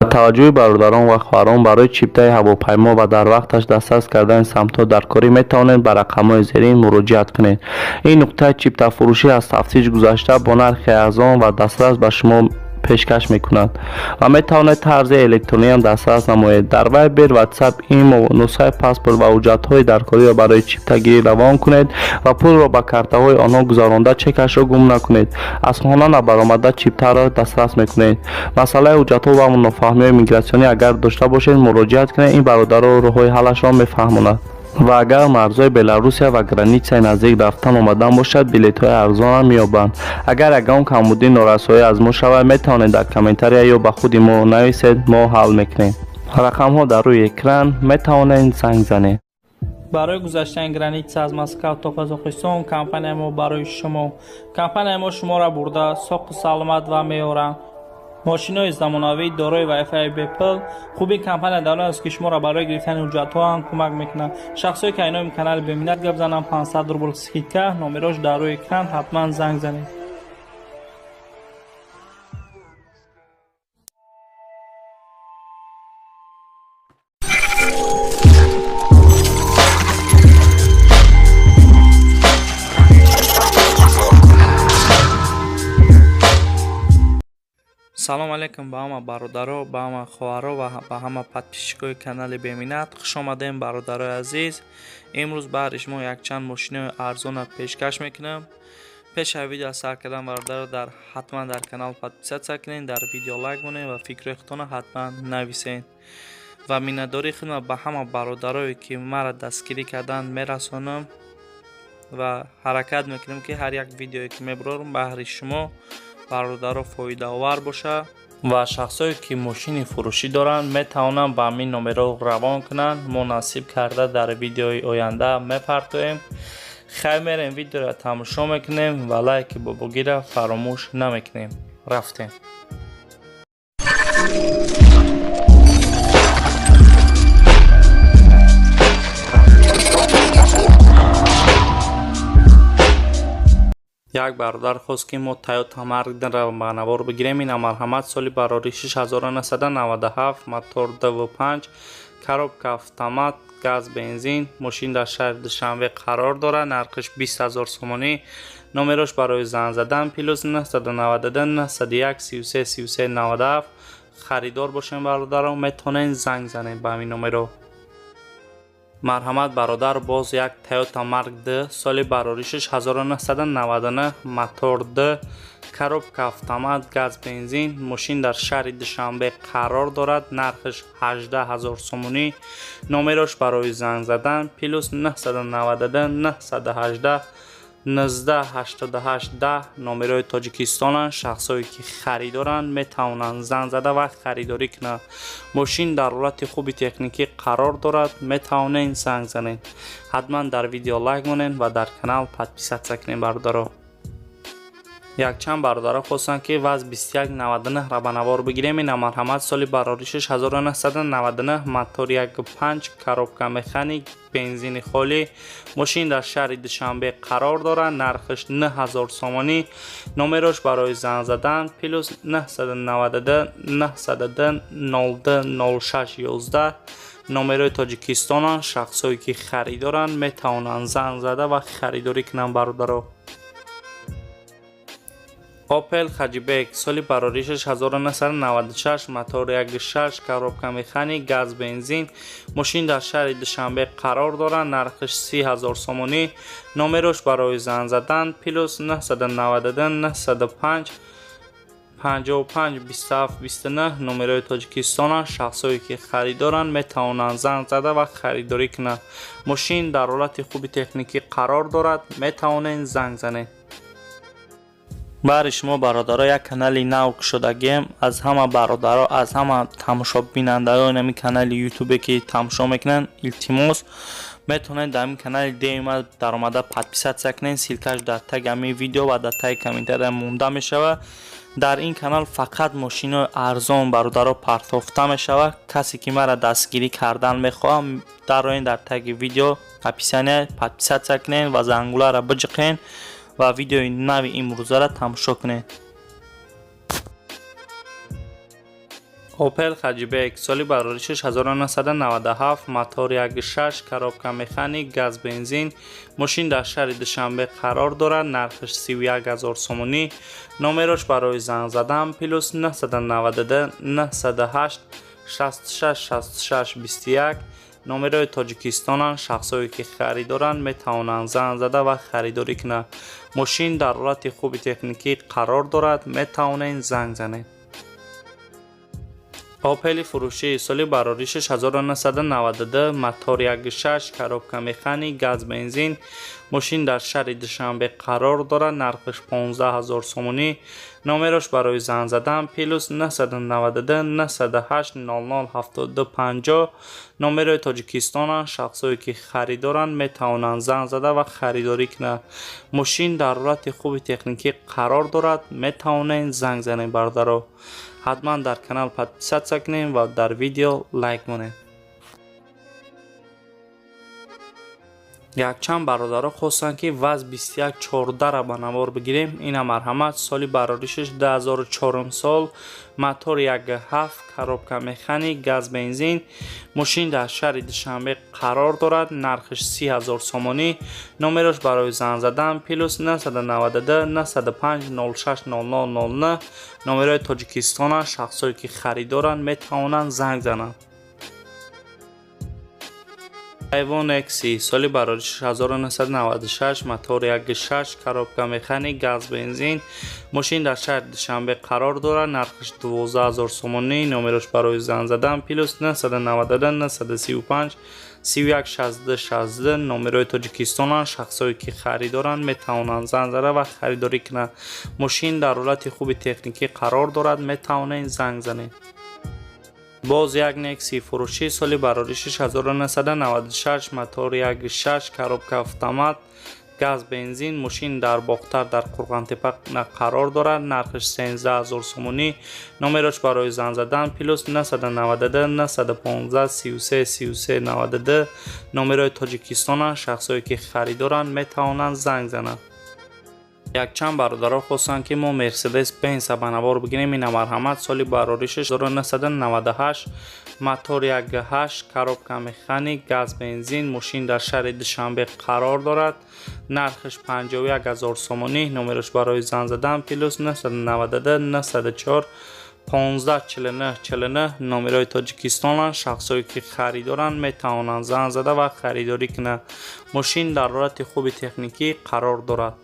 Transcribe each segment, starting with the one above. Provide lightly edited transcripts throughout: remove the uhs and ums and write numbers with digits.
Таваҷҷӯҳи бародарон ва хоҳарон, барои чиптаи ҳавопаймо ва дар вақташ дастрас кардани самтҳо дар корӣ метавонед ба рақамҳои зерин муроҷиат кунед. Ин нуқтаи чиптафурӯшӣ аз тафтиш гузашта, бо нархи арзон ва дастрас ба шумо пешкаш мекунад ва метавонед тарзи электрониам дастрас намоед. Дар Вайбер, Ватсап, Имо нусхаи паспорт ва ҳуҷҷатҳои даркориро барои чиптагирӣ равон кунед ва пулро ба картаҳои онҳо гузаронда, чекашро гум накунед. Аз хона набаромада чиптаро дастрас мекунед. Масъалаи ҳуҷҷатҳо ва нофаҳмиҳои мигратсионӣ агар дошта бошед, муроҷиат кунед, ин бародаро роҳҳои ҳаллашро мефаҳмонад. Ва агар марзҳои Беларусия ва границаи наздик рафтан омадан бошад, билетҳои арзонам меёбанд. Агар ягон камбудӣ, норасоӣ аз мо шавад, метавонед дар комментария ё ба худи мо нависед, мо ҳал мекунем. Рақамҳо дар рӯи экран, метавонед занг занед. Барои гузаштани граница аз Москав то Қазоқистон компанияи мо барои шумо. Компанияи мо шуморо бурда соқу саломат ва меоранд. Мошинои замонавӣ дорои вайфаи бепул. Хуби компания дар он аст, ки шуморо барои гирифтани ҳуҷҷатҳо ҳам кӯмак мекунад. Шахсое ки айноми канали Беминнат гап зананд, 500 рубл скидка. Номерош дар рӯи экран, ҳатман занг занед. Салом алейкум ба ҳама бародаро, ба ҳама хоҳаро ва ба ҳама подписчикои канали Беминнат. Хуш омадем, бародарои азиз. Имрӯз баҳри шумо якчанд мошинои арзона пешкаш мекунам. Пеш аз видео сар кардан, бародаро, дар ҳатман дар канал подписаться кунед, дар видео лайк монед ва фикрҳои худтонро ҳатман нависед. Ва миннатдории худро ба ҳама бародарое, ки маро дастгирӣ карданд, мерасонам ва ҳаракат мекунем, ки ҳар як видеое ки мебарорам, баҳри шумо бародаро фоидаовар бошад. Ва шахсое ки мошини фурӯшӣ доранд, метавонанд ба ҳамин номерҳо равон кунанд, мо насиб карда дар видеои оянда мепартоем. Хайр, мерем, видеоро тамошо мекунем ва лайки бобогира фаромӯш намекунем. Рафтем. Як бародар хост, ки мо Тойота Марк ро ба навор бигирем. Ина, марҳамат, соли барори 6997, мотор 2.5, коробка автомат, газ, бензин. Мошин дар шаҳри Душанбе қарор дорад, нархаш 20 0 сомонӣ. Номерош барои занг задан плюс 992 901 33 33 97. Харидор бошем, бародаро, метавонед занг занед ба ҳамин номеро. Марҳамат, бародар, боз як Toyota Mark 2, соли бароришаш 1999, мотор 2, коробка автомат, газ, бензин. Мошин дар шаҳри Душанбе қарор дорад, нархаш 18 0 сомонӣ. Номерош барои занг задан плюс 992 918 19 88 10, номерои Тоҷикистонанд. Шахсое ки харидоранд, метавонанд занг зада ва харидорӣ кунанд. Мошин дар ҳолати хуби техникӣ қарор дорад, метавонед занг занед. Ҳатман дар видео лайк монед ва дар канал подписаться кунед, бародаро. Якчанд бародаро хостанд, ки ВАЗ 2199 ра ба навор бигирем. Ина, марҳамат, соли бароришаш 1999, мотор 1.5, коробка механик, бензини холӣ. Мошин дар шаҳри Душанбе қарор дорад, нархаш 9000 сомонӣ. Номерош барои занг задан плюс 992 902 02 06 11, номерои Тоҷикистонанд. Шахсое ки харидоранд, метавонанд занг зада ва харидорӣ кунанд, бародаро. Опел Хэтчбек, соли бароришаш 1996, мотор 1.6, коробка механик, газ, бензин. Мошин дар шаҳри Душанбе қарор дорад, нархаш 30 0 сомонӣ. Номерош барои занг задан плюс 992 905 55 27 29, номерои Тоҷикистонанд. Шахсое ки харидоранд, метавонанд занг зада ва харидорӣ кунанд. Мошин дар ҳолати хуби техникӣ қарор дорад, метавонед занг занед. Баҳри шумо, бародаро, як канали нав кушодагием. Аз ҳама бародаро, аз ҳама тамошобинандаони ҳамин канали Ютубе ки тамошо мекунанд, илтимос, метавонед дар ҳамин канали деима даромада подписаться кунед. Ссылкаш дар таги ҳамин видео ва дар таги комментария монда мешавад. Дар ин канал фақат мошинои арзон, бародаро, партофта мешавад. Касе ки маро дастгирӣ кардан мехоҳад, дароен дар таги видео, описания, подписаться кунед ва зангуларо биҷиқед ва видеои нави имрӯзаро тамошо кунед. Opel Hatchback, соли бароришаш 1997, мотор 1.6, коробка механик, газ бензин. Мошин дар шаҳри Душанбе қарор дорад, нархаш 31 000 сомонӣ. Номерош барои занг задан плюс 992 908 66 66 21, номерои Тоҷикистонанд. Шахсое ки харидоранд, метавонанд занг зада ва харидорӣ кунанд. Мошин дар ҳолати хуби техникӣ қарор дорад, метавонед занг занед. Опели фурӯшӣ, соли бароришаш 1992, мотор 1.6, коробка механик, газ бензин. Мошин дар шаҳри Душанбе қарор дорад, нархаш 15 000 сомонӣ. Номерош барои занг задан плюс 992 908 00 72 50, номерои Тоҷикистонанд. Шахсое ки харидоранд, метавонанд занг зада ва харидорӣ кунанд. Мошин дар ҳолати хуби техникӣ қарор дорад, метавонед занг занед. Бародаро, ҳатман дар канал подписаться кунед ва дар видео лайк монед. Якчанд бародаро хостанд, ки ВАЗ 2114-ра ба навор бигирем. Ина, марҳамат, соли бароришаш 2004 сол, мотор 1.7, коробка механик, газ бензин. Мошин дар шаҳри Душанбе қарор дорад, нархаш 30 000 сомонӣ. Номерош барои занг задан плюс 992 905 06 00 09, номерои Тоҷикистонанд. Шахсое ки харидоранд, метавонанд занг зананд. Дайва Некси, соли бароришаш 1996, мотор 1.6, коробка механик, газ бензин. Мошин дар шаҳри Душанбе қарор дорад, нархаш 12 000 сомонӣ. Номерош барои занг задан плюс 992 935 31 62 62, номерои Тоҷикистонанд. Шахсое ки харидоранд, метавонанд занг зада ва харидорӣ кунанд. Мошин дар ҳолати хуби техникӣ қарор дорад, метавонед занг занед. Боз як Некси фурӯшӣ, соли бароришаш 1996, мотор 1.6, коробка автомат, газ бензин. Мошин дар Бохтар, дар Қурғонтеппа қарор дорад, нархаш 13 000 сомонӣ. Номерош барои занг задан плюс 992 915 33 33 92, номерои Тоҷикистонанд. Шахсое ки харидоранд, метавонанд занг зананд. Якчанд бародаро хостанд, ки мо Мерседес Бенса ба навор бигирем. Ина, марҳамат, соли бароришаш 1998, мотор 1.8, коробка механик, газ бензин. Мошин дар шаҳри Душанбе қарор дорад, нархаш 51 000 сомонӣ. Номерош барои занг задан плюс 992 904 15 49 49, номерои Тоҷикистонанд. Шахсое ки харидоранд, метавонанд занг зада ва харидорӣ кунанд. Мошин дар ҳолати хуби техникӣ қарор дорад.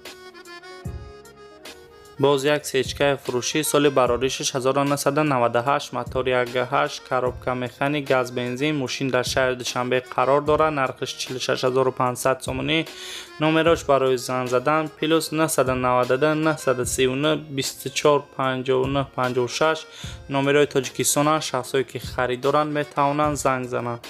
Боз як сечкаи фурӯшӣ, соли бароришаш 1998, мотор 1.8, коробка механик, газ бензин. Мошин дар шаҳри Душанбе қарор дорад, нархаш 46 500 сомонӣ. Номерош барои занг задан плюс 992 939 24 59 56, номерои Тоҷикистонанд. Шахсое ки харидоранд, метавонанд занг зананд.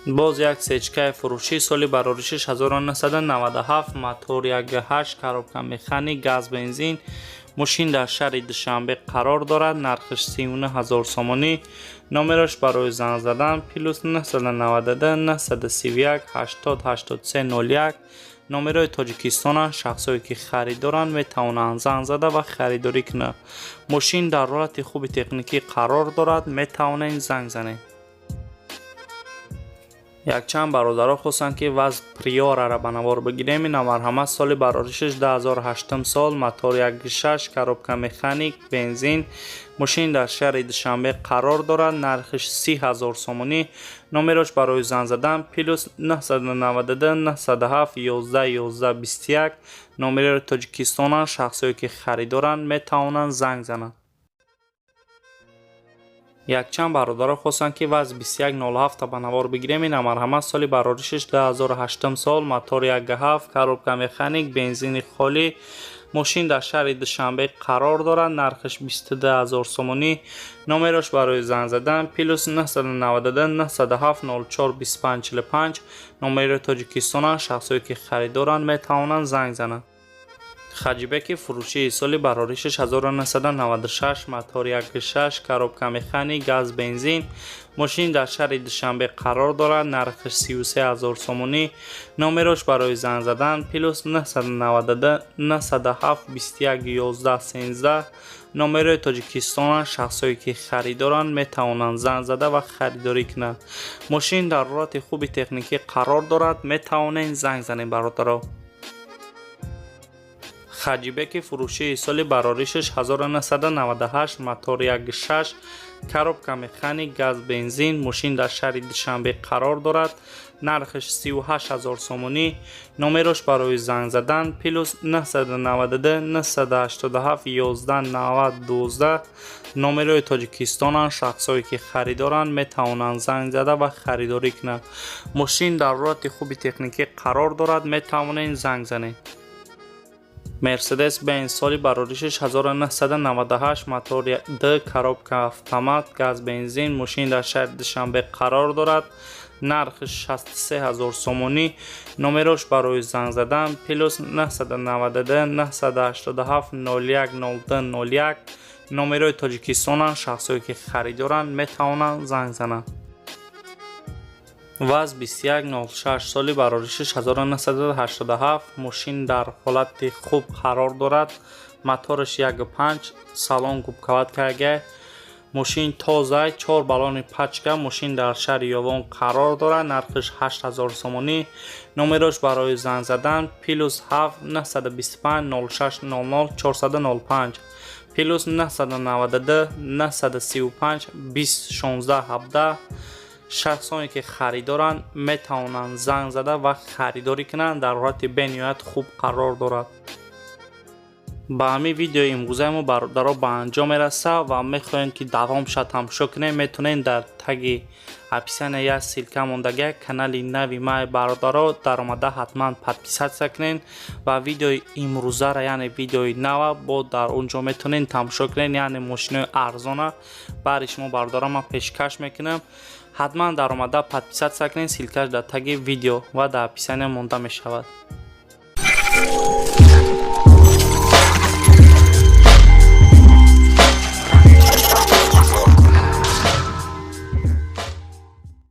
Боз як сечкаи фурӯшӣ, соли бароришаш 1997, мотор 1.8, коробка механик, газ бензин. Мошин дар шаҳри Душанбе қарор дорад, нархаш 39 000 сомонӣ. Номерош барои занг задан плюс 992 931 80 83 01, номерои Тоҷикистонанд. Шахсое ки харидоранд, метавонанд занг зада ва харидорӣ кунанд. Мошин дар ҳолати хуби техникӣ қарор дорад, метавонед занг занед. Якчанд бародаро хостанд, ки ВАЗ Приорара ба навор бигирем. Ина, марҳамат, соли бароришаш 2008 сол, мотор 1.6, коробка механик, бензин. Мошин дар шаҳри Душанбе қарор дорад, нархаш 30 000 сомонӣ. Номерош барои занг задан плюс 992 907 11 11 21, номерои Тоҷикистонанд. Шахсое ки харидоранд, метавонанд занг зананд. Якчанд бародаро хостанд, ки ВАЗ 2107 ба навор бигирем. Ина, марҳамат, соли бароришаш 2008 сол, мотор 1.7, коробка механик, бензини холӣ. Мошин дар шаҳри Душанбе қарор дорад, нархаш 22 000 сомонӣ. Номерош барои занг задан плюс 992 907 04 25 45, номерои Тоҷикистонанд. Шахсое ки харидоранд, метавонанд занг зананд. Хэтчбеки фурӯшӣ, соли бароришаш 1996, мотор 1.6, коробка механик, газ бензин. Мошин дар шаҳри Душанбе қарор дорад, нархаш 33 000 сомонӣ. Номерош барои занг задан плюс 992 907 21 11 13. Номерои Тоҷикистонанд. Шахсое ки харидоранд, метавонанд занг зада ва харидорӣ кунанд. Мошин дар ҳолати хуби техникӣ қарор дорад, метавонед занг занед, бародаро. Хэтчбеки фурӯшии соли бароришаш 1998, мотор 1.6, коробка механик, газ, бензин. Мошин дар шаҳри Душанбе қарор дорад. Нархаш 38 ҳазор сомонӣ. Номерош барои занг задан: +992 987 11 90 12. Номерои Тоҷикистонанд. Шахсое ки харидоранд, метавонанд занг зада ва харидорӣ кунанд. Мошин дар ҳолати хуби техникӣ қарор дорад, метавонед занг занед. Мерседес Бенз, соли бароришаш 1998, мотор д, коробка автомат, газ, бензин. Мошин дар шаҳри Душанбе қарор дорад. Нархаш 63 ҳазор сомонӣ. Номерош барои занг задан: +992 987 01 02 01. Номерои Тоҷикистонанд. Шахсое ки харидоранд, метавонанд занг зананд. ВАЗ 2106, соли бароришаш 1987. Мошин дар ҳолати хуб қарор дорад. Мотораш 1.5, салон губковать карда, мошин тоза, чор баллони пачка. Мошин дар шаҳри Ёвон қарор дорад. Нархаш 8000 сомонӣ. Номерош барои занг задан: +7 925 06 00 405, +992 935 20 16 17. Шахсоне ки харидоранд, метавонанд занг зада ва харидорӣ кунанд. Дар ҳолати бениҳоят хуб қарор дорад. Ба ҳамин видеои имрӯзаи мо, бародаро, ба анҷом мерасад ва мехоҳем, ки давомша тамошо кунем, метавонем дар таги описания як ссылка мондагия, канали нави май, бародаро, даромада ҳатман подписаться кунед ва видеои имрӯзара, яъне видеои нава, бо дар он ҷо метавонед тамошо кунед, яъне мошинои арзона баъди шумо, бародаро, ман пешкаш мекунам. Ҳатман даромада подписаться кунед. Ссылкаш дар таги видео ва дар описания монда мешавад.